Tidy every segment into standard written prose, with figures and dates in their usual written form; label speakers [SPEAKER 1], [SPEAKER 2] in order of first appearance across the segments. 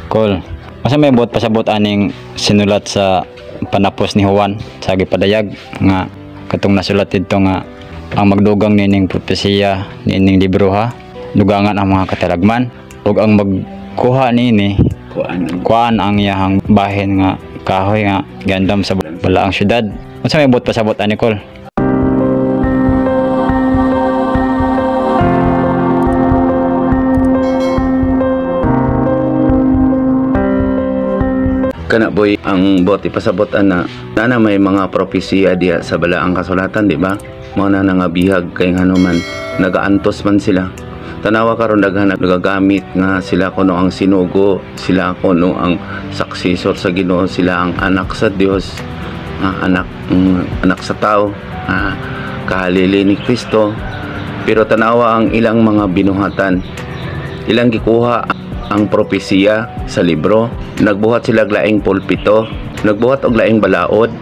[SPEAKER 1] Kol. Asa may buot pasabot aning sinulat sa panapos ni Juan sa gipadayag nga katong nasulat didto nga ang magdugang nining propesiya niining libro ha, dugangan ang mga katalagman ug ang magkuha niini
[SPEAKER 2] Kuan.
[SPEAKER 1] Kuan ang iyahang bahin nga kahoy nga giandam sa balaang syudad. Unsa may buot pasabot ani, Kol?
[SPEAKER 2] Kana boy, ang bote pasabot ana, nana may mga propesiya diya sa balaang kasulatan, di ba? Mao na nga bihag kay ngano man nagaantos man sila. Tanawa karon daghan nagagamit nga sila kuno ang sinugo, sila kuno ang successor sa Ginoo, sila ang anak sa Dios, anak anak sa tao, kahalili ni Kristo. Pero tanawa ang ilang mga binuhatan. Ilang gikuha ang propesiya sa libro. Nagbuhat sila og laing pulpito, nagbuhat og laing balaod.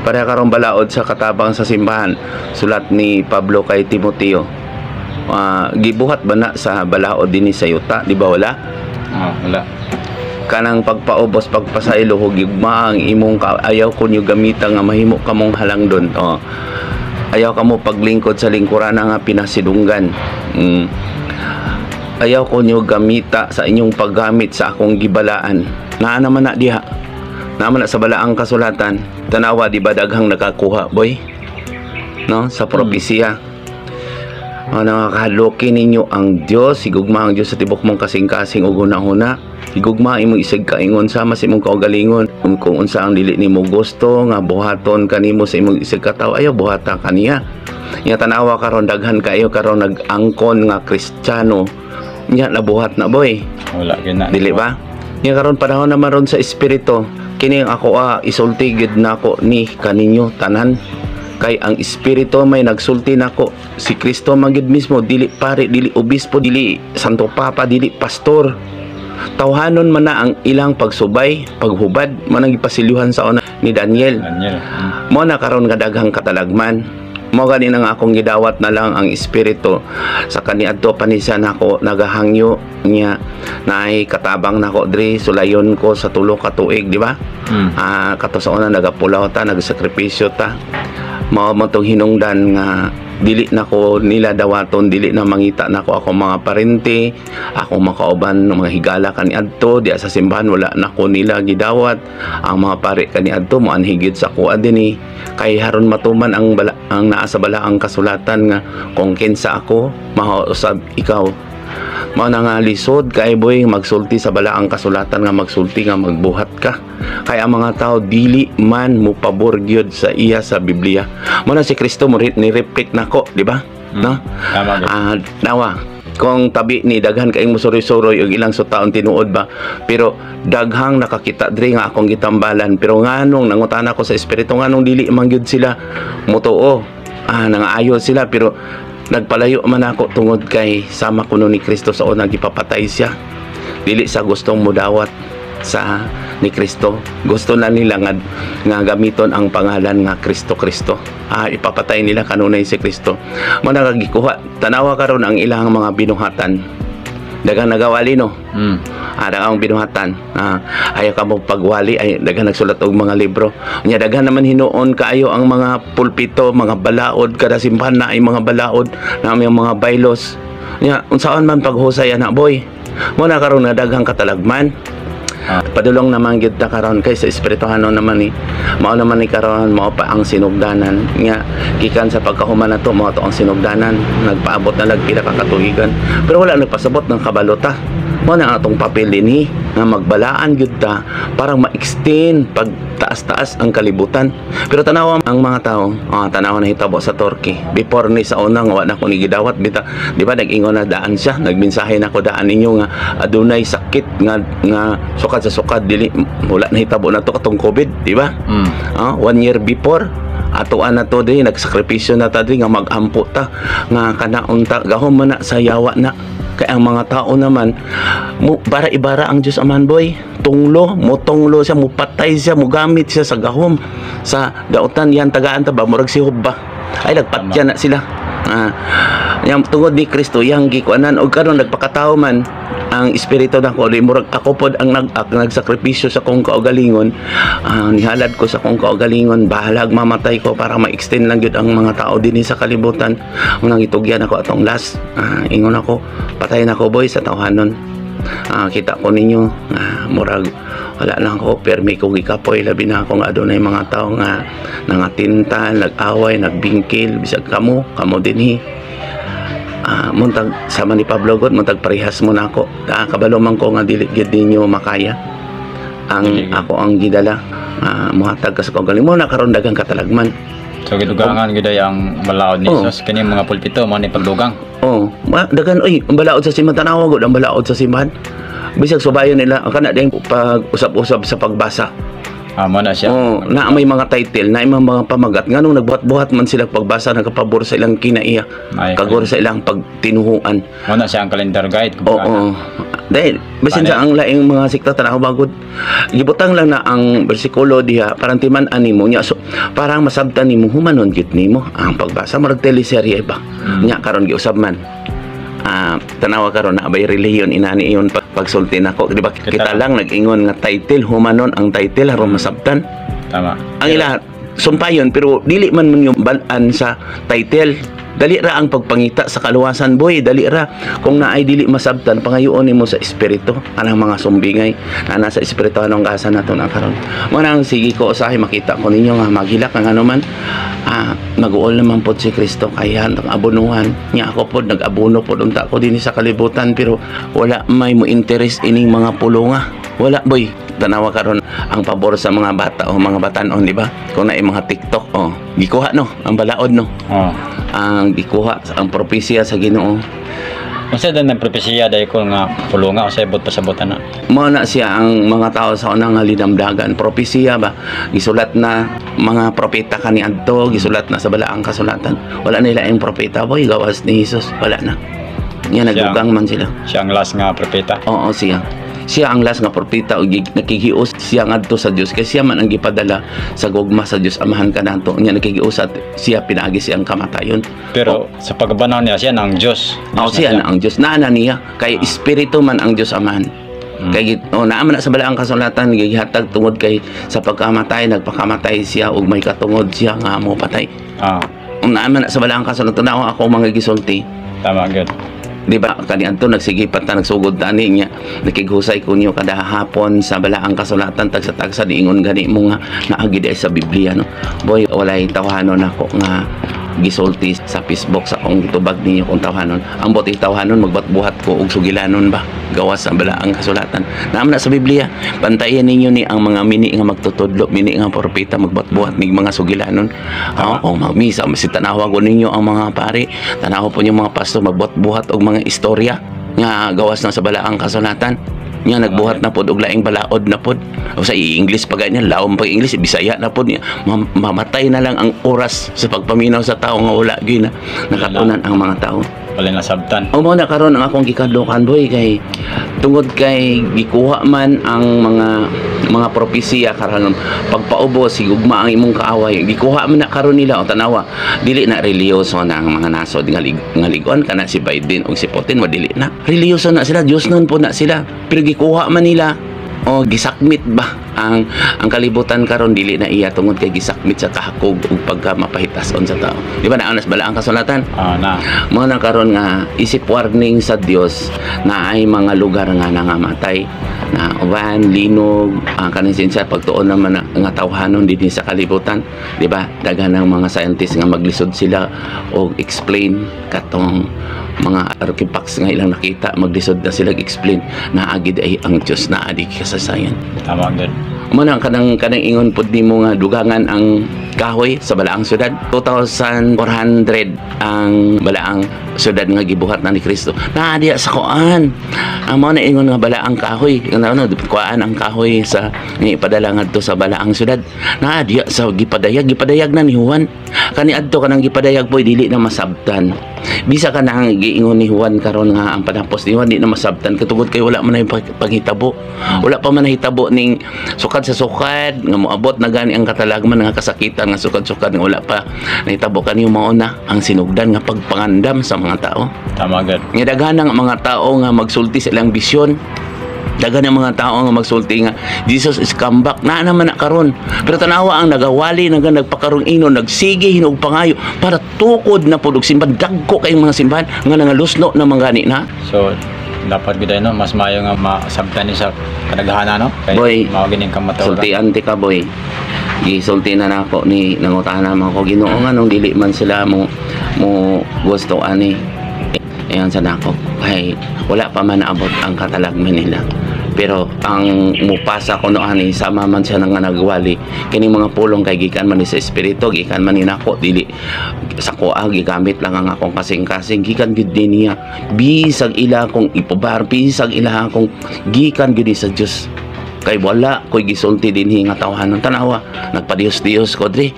[SPEAKER 2] Pareha karong balaod sa katabang sa simbahan, sulat ni Pablo kay Timoteo. Gibuhat ba na sa balaod dinhi sa yuta, di ba wala?
[SPEAKER 1] Ah, wala.
[SPEAKER 2] Kanang pagpaubos, pagpasaylo, hugigma ang imong ayaw ko niyo gamita nga mahimo kamong halangdon. Oh. Ayaw kamo paglingkod sa lingkuran nga pinasidunggan. Ayaw ko niyo gamita sa inyong paggamit sa akong gibalaan. Naa naman na diha. Naa man na sa balaang kasulatan. Tanawa, di ba daghang nakakuha, boy? No, sa propesiya. Ano, kahaloki ninyo ang Dios, higugma ang Dios sa tibok mong kasing-kasing ug hunahuna. Higugma imong isig kaingon sama sa imong kaugalingon. Kung unsa ang dili nimo gusto nga buhaton kanimo sa imong isig katawo, ayaw buhata kaniya. Nya tanawa karon daghan kaayo karon nag-angkon nga Kristiyano. Nya nabuhat na, boy.
[SPEAKER 1] Wala gyud na.
[SPEAKER 2] Dili ba? Nya karon panahon naman ron sa espiritu. Kini ang ako isulti gyud nako ni kaninyo tanan. Kay ang espiritu may nagsulti nako, si Kristo man gyud mismo, dili pare, dili obispo, dili Santo Papa, dili pastor. Tawhanon man na ang ilang pagsubay, paghubad, man ang gipasilyuhan sa una ni Daniel.
[SPEAKER 1] Daniel.
[SPEAKER 2] Mo na karon nga daghang katalagman. Mo gani na nga akong gidawat na lang ang espiritu sa kaniadto panisa nako nagahangyo niya naay katabang nako diri sulayon ko sa tulo ka tuig, di ba? Kato sa una nagapulaw ta, nagsakripisyo ta. Mao man tong hinungdan nga dili nako nila dawaton, dili na mangita nako ako mga parente, ako makauban mga higala kaniadto diya sa simbahan, wala nako nila gidawat. Ang mga pare kaniadto mo anhigit sa kuha dinhi kay haron matuman ang bala, ang naa sa balaang kasulatan nga kung kinsa ako mausab ikaw. Mao na nga lisod kay boy magsulti sa balaang kasulatan nga magsulti nga magbuhat ka. Kay ang mga tao dili man mo pabor gyud sa iya sa Biblia. Mao na si Kristo mo ni reflect nako, di ba? No?
[SPEAKER 1] Tama gyud.
[SPEAKER 2] Nawa kung tabi ni daghan kaayong musuroy-suroy og ilang sutaon tinuod ba, pero daghang nakakita diri nga akong gitambalan, pero nganong nangutana ko sa espiritu nganong dili man gyud sila motuo. Nangaayo sila pero nagpalayo man ako tungod kay sama kuno ni Kristo sa una gipapatay siya. Dili sa gustong mudawat sa ni Kristo. Gusto na nila nga gamiton ang pangalan nga Kristo Kristo. Ipapatay nila kanunay si Kristo. Mo nagagikuha. Tanawa karon ang ilang mga binuhatan. Daghang nagawali, no? Daghang binuhatan. Ayaw ka mo pagwali, ay daghang nagsulat og mga libro. Nya daghan naman hinuon kaayo ang mga pulpito, mga balaod kada simbahan na ay mga balaod na may mga bylaws. Nya unsaon man paghusay ana, boy? Mo na karon nga daghang katalagman. Padulong naman gyud ta karon kay sa espirituhanon naman ni mao naman ni karon mao pa ang sinugdanan nga gikan sa pagkahuman nato mao to ang sinugdanan, nagpaabot na lag pila ka katuigan pero wala nagpasabot ng kabalota. Mao na atong papel dinhi nga magbalaan gyud ta para ma-extend pag taas-taas ang kalibutan. Pero tanawa ang mga tao, tanawa na hitabo sa Turkey. Before ni sa unang wa na ko ni gidawat bita, di ba nag-ingon na daan siya, nagmensahe na ko daan ninyo nga adunay sakit nga sukad sa sukad dili wala na hitabo na to katong COVID, di ba? 1 year before atoan na to diri, nagsakripisyo na ta diri nga mag-ampo ta nga kanaon ta gahom man na sa yawa na. Kay ang mga tao naman mo bara ibara ang Dios aman, boy. Tunglo, mo tunglo siya, mo patay siya, mo gamit siya sa gahom sa dautan yan tagaan ta ba murag si Job ba. Ay nagpatya na sila. Yang tungod ni Kristo yang gikuanan og karon nagpakatao man. Ang espiritu nako di murag ako pod ang nagsakripisyo sa akong kaugalingon. Nihalad ko sa akong kaugalingon, bahalag mamatay ko para ma-extend lang gyud ang mga tao dinhi sa kalibutan. Unang itugyan ako atong last. Ingon ako, patay na ko, boy, sa tawhanon. Kita ko ninyo nga murag wala lang ako, permi ko gikapoy, labi na ako nga adunay mga tao nga nangatintal, nag-away, nagbingkil, bisag kamo kamo dinhi. Muntag sama ni Pablo god, muntag parehas mo na ako. Kabalo man ko nga dili gyud ninyo makaya ang
[SPEAKER 1] Dili gyud.
[SPEAKER 2] Ako ang gidala, muhatag ka sa kaugalingon mo na karon daghang katalagman.
[SPEAKER 1] So gidugangan gyud ay ang balaod ni
[SPEAKER 2] Oh.
[SPEAKER 1] Jesus kini mga pulpito mo ni pagdugang.
[SPEAKER 2] Oh, daghan oy, ang balaod sa simbahan, tanawa gud ang balaod sa simbahan. Bisag subayon nila ang kana ding pag usab-usab sa pagbasa.
[SPEAKER 1] Mo na siya.
[SPEAKER 2] Oh, na may mga title, na may mga pamagat nganong nagbuhat-buhat man sila pagbasa, nagapabor sa ilang kinaiya,
[SPEAKER 1] Ay,
[SPEAKER 2] kagor sa ilang pagtinuhuan.
[SPEAKER 1] Mo na siya ang calendar guide.
[SPEAKER 2] Oo. Dahil basin sa ang laing mga sikta, tanaw bagod. Gibutang lang na ang bersikulo diha parang timan ani mo nya, so, parang masabtan nimo, humanon gyud nimo ang pagbasa, murag teleserye ba. Nya karon giusab man. Tanawa karon na abay relihiyon inani iyon pagsulti nako, di ba?
[SPEAKER 1] Kita
[SPEAKER 2] Kita lang nag-ingon nga title, humanon ang title aron masabtan.
[SPEAKER 1] Tama.
[SPEAKER 2] Ang ila sumpayon, pero dili man man yung balaan sa title. Dali ra ang pagpangita sa kaluwasan, boy, dali ra. Kung naay dili masabtan, pangayoon nimo sa espiritu anang mga sumbingay na nasa espiritu anong gasa nato na karon. Mo na ang sige ko usahay makita ko ninyo nga maghilak ang ano man, maguol naman pod si Kristo kay ang abonuhan nya. Ako pod nag-abono pod unta ko dinhi sa kalibutan, pero wala may mo interest ining mga pulunga, wala, boy. Tanawa karon ang pabor sa mga bata o mga batanon, di ba? Kung naay mga TikTok, oh, gikuha no ang balaod no.
[SPEAKER 1] Oh.
[SPEAKER 2] Ang gikuha ang propesya sa Ginoo.
[SPEAKER 1] Unsa dan ang propesiya dai ko nga pulunga, unsay bot pasabotan na?
[SPEAKER 2] Mo na siya ang mga tao sa unang nga linamdagan, propesya ba, gisulat na mga propeta kaniadto, gisulat na sa balaang kasulatan. Wala nila ang propeta, boy, gawas ni Jesus, wala na nya, nagdugang man sila.
[SPEAKER 1] Siya ang last nga propeta.
[SPEAKER 2] Oo, siya. Siya ang last nga propeta ug nakikius siya ngadto sa Dios kay siya man ang gipadala sa gugma sa Dios Amahan kanato. Nya nakikius at siya pinaagi siyang kamatayon.
[SPEAKER 1] Pero sa pagbanhaw niya, siya na ang Dios.
[SPEAKER 2] Oh,
[SPEAKER 1] Dios na
[SPEAKER 2] siya na ang Dios. Naa na niya kay espiritu man ang Dios Amahan. Kay oh, naa man na sa balaang kasulatan, gihatag tungod kay sa pagkamatay nagpakamatay siya ug may katungod siya nga mo patay. Naa man na sa balaang kasulatan, tanaw ako mga gisulti.
[SPEAKER 1] Tama gyud.
[SPEAKER 2] Di ba kaniadto nagsige pa ta, nagsugod tani niya, nakighusay ko niyo kada hapon sa balaang kasulatan, tagsa-tagsa diingon gani mo nga naagi di ay sa Biblia no. Boy, walay tawhanon nako nga gisulti sa Facebook sa akong gitubag ninyo kung tawhanon. Ang buot tawhanon, magbatbuhat ko og sugilanon ba gawas sa balaang kasulatan. Naa man na sa Biblia. Bantayan ninyo ni ang mga mini nga magtutudlo, mini nga propeta, magbatbuhat nig mga sugilanon. Oo, magmisa si tanawa ko ninyo ang mga pari, tanawa po yung mga pastor, magbuhat-buhat og mga istorya nga gawas na sa balaang kasulatan. Nya nagbuhat na pod og laing balaod na pod. O sa i-English pa ganyan, laom pag English, Bisaya na pod niya. Mamatay na lang ang oras sa pagpaminaw sa tao nga wala gyud na nakatunan ang mga tao.
[SPEAKER 1] Wala na sabtan.
[SPEAKER 2] O mo na karon ang akong gikadlokan, boy, kay tungod kay gikuha man ang mga propesiya karon, pagpaubos, higugma ang imong kaaway, gikuha man na karon nila. O tanawa, dili na relihiyoso na ang mga nasod nga, nga ligon kana si Biden o si Putin, wa dili na relihiyoso na sila, Diyos nun po na sila, pero gikuha man nila o gisakmit ba ang kalibutan karon, dili na iya tungod kay gisakmit sa kahakog ug pagka mapahitason sa tao, di ba? Naonas bala ang kasulatan.
[SPEAKER 1] Na.
[SPEAKER 2] Mo na karon nga isip warning sa Dios na ay mga lugar nga nangamatay na uban, linog, ang kaning sinsya pagtuon naman na, nga tawhanon dinhi sa kalibutan, di ba? Daghan ng mga scientists nga maglisod sila og explain katong mga artifacts nga ilang nakita, maglisod na sila explain na agid ay ang Dios na adi kasasayan.
[SPEAKER 1] Tama gyud.
[SPEAKER 2] Mo na ang kanang ingon pud nimo nga dugangan ang kahoy sa balaang syudad. 2400 ang balaang syudad nga gibuhat na ni Kristo. Naa diya sa kuan. Ang mao na ingon nga balaang kahoy, nga ano kuan ang kahoy sa nga ipadala ngadto sa balaang syudad. Naa diya sa gipadayag, gipadayag na ni Juan. Kani adto kanang gipadayag po dili na masabtan. Bisa ka na ang giingon ni Juan karon nga ang panapos ni Juan di na masabtan katugod kay wala man na yung panghitabo. Wala pa man nahitabo ning sukad sa sukad nga moabot na gani ang katalagman nga kasakitan. nga sukad-sukad nga wala pa nahitabo kaniyo, mao na ang sinugdan nga pagpangandam sa mga tao.
[SPEAKER 1] Tama gud.
[SPEAKER 2] Nga daghan ang mga tao nga magsulti sa ilang bisyon. Daghan ang mga tao nga magsulti nga Jesus is come back na naman na karon. Pero tanawa ang nagawali, nga nagpakarong ingnon, nagsige hinog pangayo para tukod na pud og simbahan, dagko kayong mga simbahan nga nangalusno na mga gani na.
[SPEAKER 1] So dapat gid, no, mas maayo nga masabtan ni sa kadaghanan, no, kay
[SPEAKER 2] Boy,
[SPEAKER 1] mao gining kamatuoran.
[SPEAKER 2] Sultian ti ka, boy. Gisulti na nako ni nangutana man ko, "Ginoo, nga nung dili man sila mo mo gusto ani?" Ayan sa nako kay wala pa man naabot ang katalagman nila. Pero ang mupasa ko no ani, sama man siya nga nagwali kini mga pulong kay gikan man ni sa espiritu, gikan man ni nako, dili sa kuha, gigamit lang ang akong kasing-kasing, gikan gid ni niya. Bisag ila akong ipubar, bisag ila akong, gikan gid ni sa Dios kay wala ko'y gisulti dinhi nga tawhanon. Tanawa, nagpadiyos-diyos ko dre.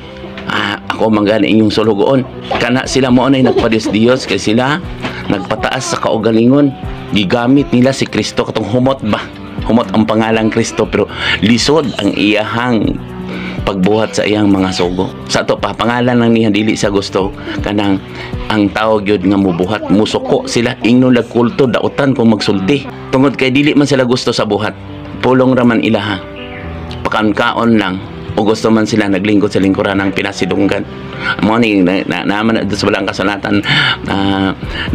[SPEAKER 2] Ah, ako man gani inyong sulugoon. Kana sila mo nay nagpadiyos-diyos kay sila nagpataas sa kaugalingon. Gigamit nila si Kristo katong humot ba, humot ang pangalang Kristo pero lisod ang iyahang pagbuhat sa iyang mga sugo. Sa ato pa, pangalan lang niya, dili sa gusto kanang ang tao gyud nga mubuhat, musuko sila, ingnon lag kulto, dautan kung magsulti. Tungod kay dili man sila gusto sa buhat. Pulong raman ilaha. Pakankaon lang o gusto man sila naglingkod sa lingkuran ng pinasidunggan. Mo ni na, na, naman na, sa walang kasulatan,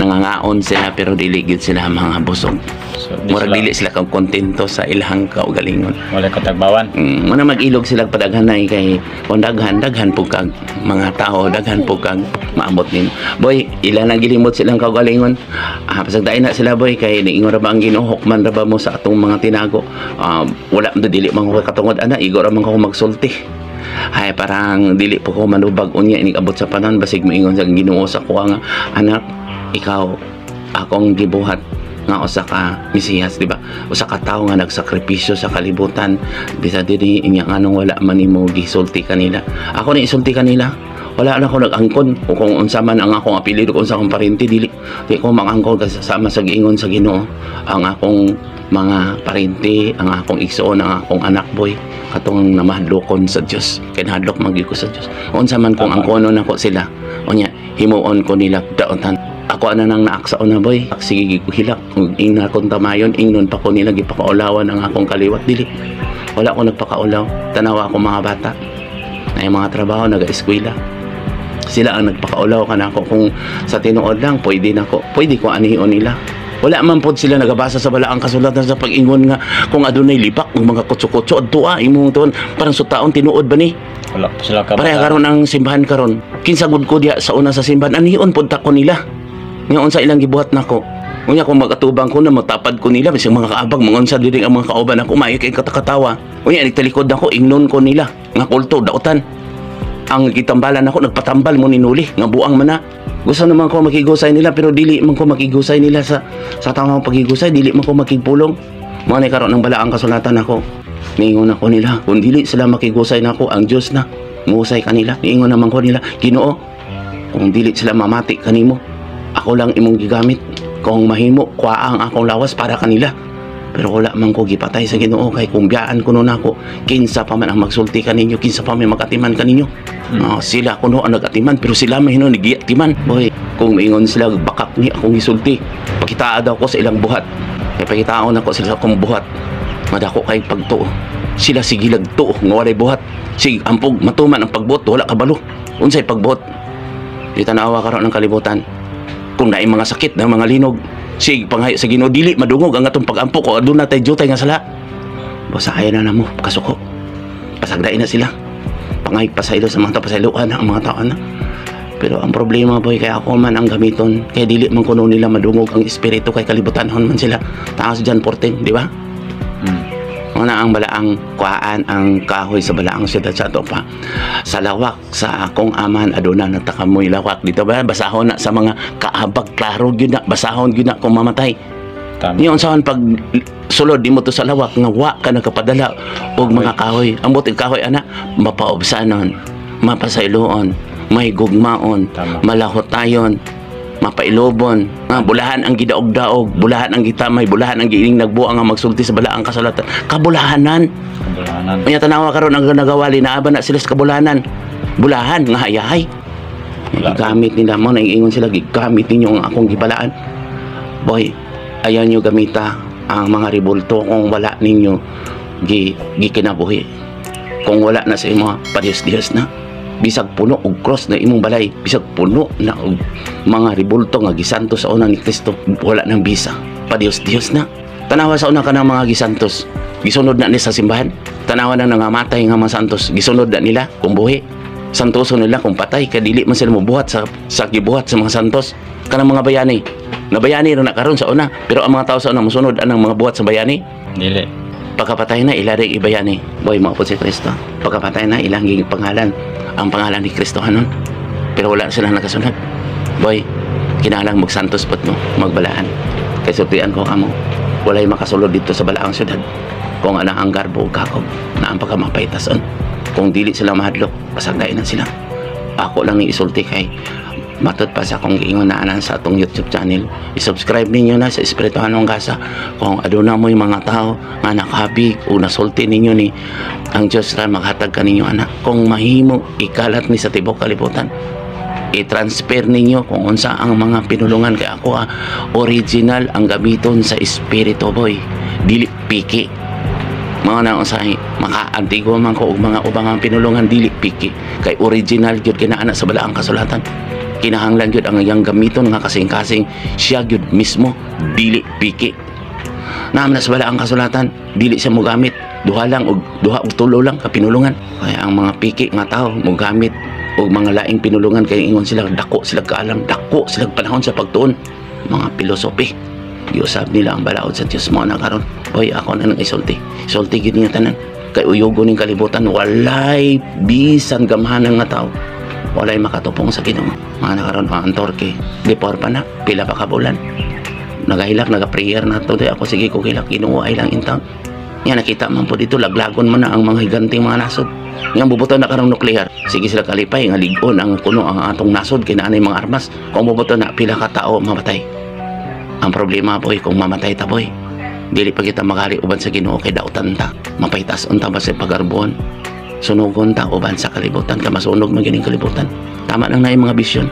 [SPEAKER 2] nangangaon sila pero dili gyud sila mga busog.
[SPEAKER 1] So di
[SPEAKER 2] Murag
[SPEAKER 1] sila,
[SPEAKER 2] dili sila kang kontento sa ilahang kaugalingon.
[SPEAKER 1] Wala katagbawan.
[SPEAKER 2] Muna mag-ilog sila padaghanay kay kung daghan, daghan po kag mga tao, daghan po kag maabot nimo. Boy, ila nang gilimot silang kaugalingon. Ah, pasagdain na sila, boy, kay niingon ra ba ang Ginoo, hukman ra ba mo sa atong mga tinago? Ah, wala man dili man ko katungod ana, igo ra man ko magsulti. Ay, parang dili po ko manubag unya inig abot sa panahon basig moingon sa Ginoo sa kuha nga, "Anak, ikaw akong gibuhat nga usa ka Mesiyas," di ba? Usa ka tawo nga nagsakripisyo sa kalibutan. Bisa diri inya, nganong wala man nimo gisulti kanila? Ako ni isulti kanila. Wala na ako nag-angkon o kung unsa man ang akong apelyido, kung unsa akong parente, dili di ko mangangkon kasi sama sa giingon sa Ginoo ang akong mga parente, ang akong igsoon, ang akong anak, boy, katong namahadlokon sa Dios, kay nahadlok man gyud ko sa Dios. Unsa man kung angkonon nako sila unya, himuon ko nila daotan. Ako ana nang naaksaon na, boy. Sige ko hilak kung ingna akong tamayon, ingnon pa ko nila gipakaulawan ang akong kaliwat, dili, wala ko nagpakaulaw. Tanawa ako mga bata na yung mga trabaho, naga-eskwela sila ang nagpakaulaw kanako. Kung sa tinuod lang, pwede nako, pwede ko anihon nila. Wala man pod sila nagabasa sa balaang kasulatan sa pag-ingon nga kung adunay libak ug mga kutso-kutso adto imong tuon parang sutaon, tinuod ba ni?
[SPEAKER 1] Wala pa sila
[SPEAKER 2] Pareha
[SPEAKER 1] kabata.
[SPEAKER 2] Karon ang simbahan karon, kinsa gud ko diha sa una sa simbahan, anihon pod ta ko nila nga unsa ilang gibuhat nako. Unya kung magatubang ko na matapad ko nila, bisag mga kaabag mga unsa diri ang mga kauban ako, maayo kay katakatawa. Unya nagtalikod ako, ingnon ko nila nga kulto, dautan. Ang gitambalan ako, nagpatambal mo ninuli nga buang man na. Gusto naman ko makigusay nila pero dili man ko makigusay nila sa tamang pagigusay, dili man ko makigpulong. Mo ni karon ang balaang kasulatan ako. Niingon ako nila, kung dili sila makigusay nako, ang Dios na muusay kanila. Niingon naman ko nila, "Ginoo, kung dili sila mamati kanimo, ako lang imong gigamit. Kung mahimo, kuha ang akong lawas para kanila." Pero wala man ko gipatay sa Ginoo kay kung biyaan ko nun ako, kinsa pa man ang magsulti kaninyo, kinsa pa may magatiman kaninyo? Ah, sila kuno ang nagatiman pero sila may hinon giatiman. Boy, kung maingon sila bakak ni akong gisulti, pakitaa daw ko sa ilang buhat. Kay pakitaon ako sila sa akong buhat. Madako kay pagtuo. Sila sige tuo nga walay buhat. Sige ampog matuman ang pagbuot, wala kabalo. Unsay pagbuot? Di tanawa karon ng kalibutan. Kung naay mga sakit na mga linog, sige panghayo sa Ginoo, dili madungog ang atong pagampo ko aduna tay jutay nga sala. Basta na namo kasuko. Pasagdain na sila. Pangay pasaylo sa mga tao, pasayloan ang mga tao na. Pero ang problema, boy, kaya ako man ang gamiton, kaya dili man kuno nila madungog ang espiritu kay kalibutanhon man sila. Taas John 14, di ba?
[SPEAKER 1] Mm.
[SPEAKER 2] Una ang balaang kuhaan ang kahoy sa balaang siyudad sa ato pa. Sa lawak sa akong aman aduna na takamoy lawak dito ba, basahon na sa mga kaabag, klaro gyud na, basahon gyud na kung mamatay.
[SPEAKER 1] Tama.
[SPEAKER 2] Niyon saan pag sulod nimo to sa lawak nga wa ka nakapadala og mga kahoy. Ang buti kahoy ana mapaobsanon, mapasayloon, may gugmaon,
[SPEAKER 1] Tama.
[SPEAKER 2] Malahotayon, mapailobon, nga bulahan ang gidaog-daog, bulahan ang gitamay, bulahan ang giining nagbuang nga magsulti sa balaang kasulatan. Kabulahanan.
[SPEAKER 1] Kabulahanan.
[SPEAKER 2] Unya tanawa karon ang nagawali, naaba na sila sa kabulahanan. Bulahan nga hayahay.
[SPEAKER 1] Wala.
[SPEAKER 2] Gigamit nila mo, naiingon sila, gigamit ninyo ang akong gibalaan. Boy, ayaw nyo gamita ang mga ribulto kung wala ninyo gikinabuhi. Kung wala na sa imo, padiyos-diyos na. Bisag puno og cross na imong balay, bisag puno na og mga ribulto nga gisanto sa una ni Kristo, wala nang bisa. Padiyos-diyos na. Tanawa sa una ka ng mga gisantos. Gisunod na ni sa simbahan. Tanawa na nangamatay nga mga santos. Gisunod na nila kung buhi. Santoso nila kung patay kay dili man sila mobuhat sa gibuhat sa mga santos. Kanang mga bayani. Nabayani ra na karon sa una, pero ang mga tao sa una mosunod anang mga buhat sa bayani.
[SPEAKER 1] Dili.
[SPEAKER 2] Pagkapatay na ila rin ibayani. Boy, mao po si Kristo. Pagkapatay na ilang ging pangalan, ang pangalan ni Kristo hanon. Pero wala sila nakasunod. Boy, kinahanglan magsantos pot mo, magbalaan. Kay sultian ko kamo, walay makasulod dito sa balaang syudad. Kung ana ang garbo ug kakog, na ang pagkamapaytason. Kung dili sila mahadlok, pasagdain na sila. Ako lang ni isulti kay matod pa sa akong giingon na anan sa atong YouTube channel. I-subscribe ninyo na sa Espirituhanong Gasa. Kung aduna mo yung mga tao nga nakabig o nasulti ninyo ni ang Diyos ra maghatag kaninyo anak. Kung mahimo ikalat ni sa tibok kalibutan, i-transfer ninyo kung unsa ang mga pinulungan kay ako original ang gamiton sa espiritu, boy, dili piki. Mga na usahay makaantigo man ko og mga ubang ang pinulungan, dili piki kay original gyud kinaana sa balaang kasulatan. Kinahanglan gyud ang iyang gamiton nga kasing-kasing siya gyud mismo, dili piki. Naam na sa balaang kasulatan, dili siya mogamit duha lang og duha og tulo lang ka pinulungan. Kaya ang mga piki nga tao mogamit og mga laing pinulungan kay ingon sila dako sila kaalam, dako sila panahon sa pagtuon, mga filosofi. Giusab nila ang balaod sa Dios mo na karon. Boy, ako na nang isulti. Isulti gyud niya tanan kay uyugo ning kalibutan, walay bisan gamhanan nga tao, walay makatupong sa Ginoo. Mga nakaron ang Turkey depor pa na pila pa ka bulan, nagahilak, naga-prayer na to. Ako sige ko hilak, Ginoo ay lang in town. Nga nakita man po dito, laglagon man na ang mga higanting mga nasod. Nga bubuto na karong nuklear. Sige sila kalipay nga lig-on ang kuno ang atong nasod kay naanay mga armas. Kung bubuto na, pila ka tao mamatay. Ang problema, boy, kung mamatay ta, boy, dili pa kita makari uban sa Ginoo kay dautan ta. Mapaytas unta ba sa pagarbuon? Sunugon ta uban sa kalibutan ka masunog man gining kalibutan. Tama lang na yung mga bisyon.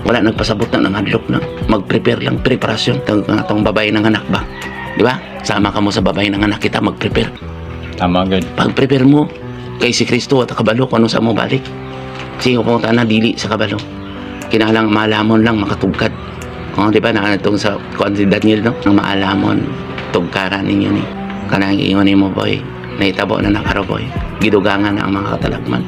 [SPEAKER 2] Wala nagpasabot na ng hadlok na. Mag-prepare lang, preparasyon. Tang atong babae ng anak ba? Di ba? Sama ka mo sa babae ng anak kita mag-prepare.
[SPEAKER 1] Tama gyud.
[SPEAKER 2] Pag-prepare mo kay si Kristo at kabalo kung ano sa mo balik. Sige kung na dili sa kabalo. Kinahanglan maalamon lang makatugkad. Oh, di ba na itong sa kuan si Daniel, no? Ang maalamon tugkaran ninyo ni. Kanang ingon nimo, boy, nahitabo na nakaro, boy. Gidugangan na ang mga katalagman.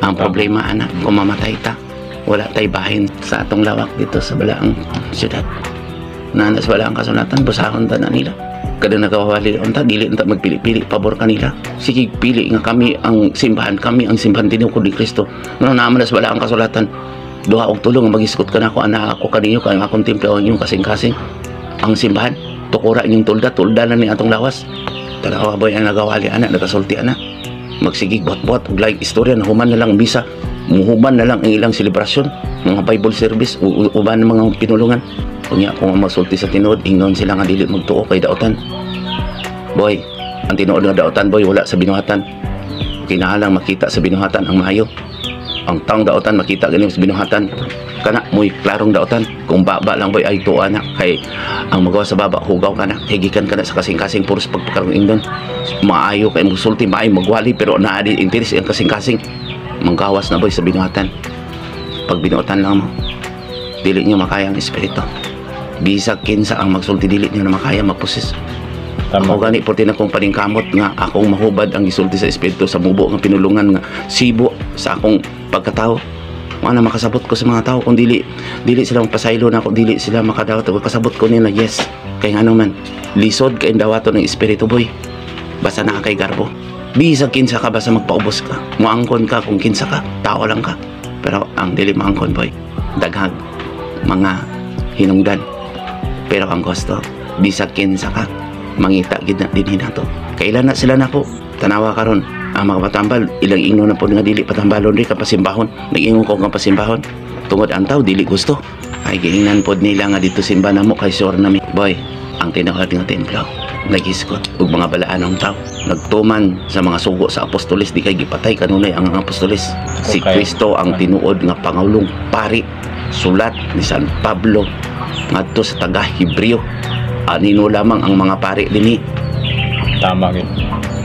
[SPEAKER 2] Ang problema ana, kung mamatay ta, wala tay bahin sa atong lawak dito sa balaang syudad. Na sa balaang kasulatan, busahon ta na nila. Kada nagawali unta, dili unta magpili-pili pabor kanila. Sige pili nga kami ang simbahan tinukod ni Kristo. Ngano naman na sa balaang kasulatan, duha og tulo nga magisgot ka nako, ana ako kaninyo kay ang akong templo ang inyong kasing-kasing. Ang simbahan, tukura inyong tulda, tulda na ni atong lawas. Tanawa, boy, ang nagawali ana, nagasulti ana. Magsigig buhat-buhat og laing istorya na human na lang misa, muhuman na lang ang ilang selebrasyon, mga Bible service, uban ng mga pinulungan. Unya kung ang magsulti sa tinuod, ingnon sila nga dili magtuo kay dautan. Boy, ang tinuod nga dautan, boy, wala sa binuhatan. Kinahanglan makita sa binuhatan ang maayo. Ang taong dautan makita ganin sa binuhatan. Kana mo'y klarong dautan. Kung baba lang, boy, ay tuwa na kay ang magawa sa baba hugaw ka na. Kay gikan ka na sa kasing-kasing puros pagpakarong ingnon. Maayo kay magsulti, maayo magwali pero naa di interes ang kasing-kasing. Manggawas na, boy, sa binuhatan. Pag binuhatan lang mo, dili niyo makaya ang espiritu. Bisag kinsa ang magsulti, dili niyo na makaya maposes.
[SPEAKER 1] Tama.
[SPEAKER 2] Ako gani porti na kong paningkamot nga akong mahubad ang gisulti sa espiritu sa mubo nga pinulungan nga sibo sa akong pagkatao. Wala makasabot ko sa mga tao kung dili dili sila magpasaylo na ako, dili sila makadawat ako, kasabot ko nila, yes. Kay ngano man lisod kay dawaton ng espiritu, boy. Basta naa kay garbo. Bisag kinsa ka, basta magpaubos ka. Moangkon ka kung kinsa ka, tao lang ka. Pero ang dili maangkon, boy, daghag mga hinungdan. Pero ang gusto, bisag kinsa ka, mangita gid na dinhi nato. Kailan na sila nako? Tanawa karon ang mga patambal, ilang ingno na po nga dili patambalon ri kapasimbahon. Nag-ingon ko nga pasimbahon tungod ang tao dili gusto. Ay giingnan pod nila nga dito simba namo kay sure nami. Boy, ang tinuod nga templo Naghisgot og mga balaanong tao, nagtuman sa mga sugo sa apostoles. Di kay gipatay kanunay ang apostoles. Si Kristo ang tinuod nga pangulong pari. Sulat ni San Pablo ngadto sa taga Hebreo, anino lamang ang mga pari dinhi.
[SPEAKER 1] Tama gyud.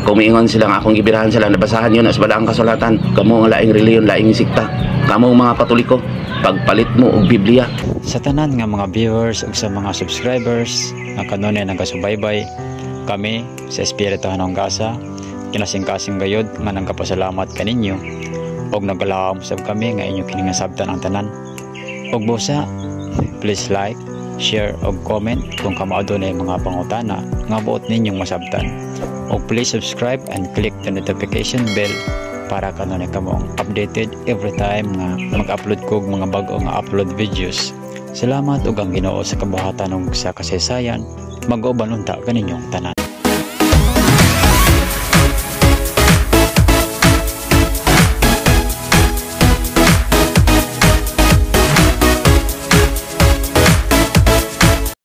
[SPEAKER 2] Kung miingon sila nga akong gibirahan sila, nabasahan yun sa balaang kasulatan. Kamo ang laing reliyon, laing sikta. Kamo ang mga Katoliko, pagpalit mo og Biblia.
[SPEAKER 1] Sa tanan nga mga viewers ug sa mga subscribers nga kanunay nagasubaybay, kami sa Espiritu Hanong Gasa kinasingkasing gayod nga nagapasalamat kaninyo ug nagalahom sab kami nga inyo kini nga sabtan ang tanan. Ug busa, please like, share ug comment kung kamo adunay mga pangutana nga buot ninyong masabtan. Ug please subscribe and click the notification bell para kanunay kamo updated every time nga mag-upload ko og mga bag-o nga upload videos. Salamat ug ang Ginoo sa kabuhatan ug sa kasaysayan mag-uban unta kaninyong tanan.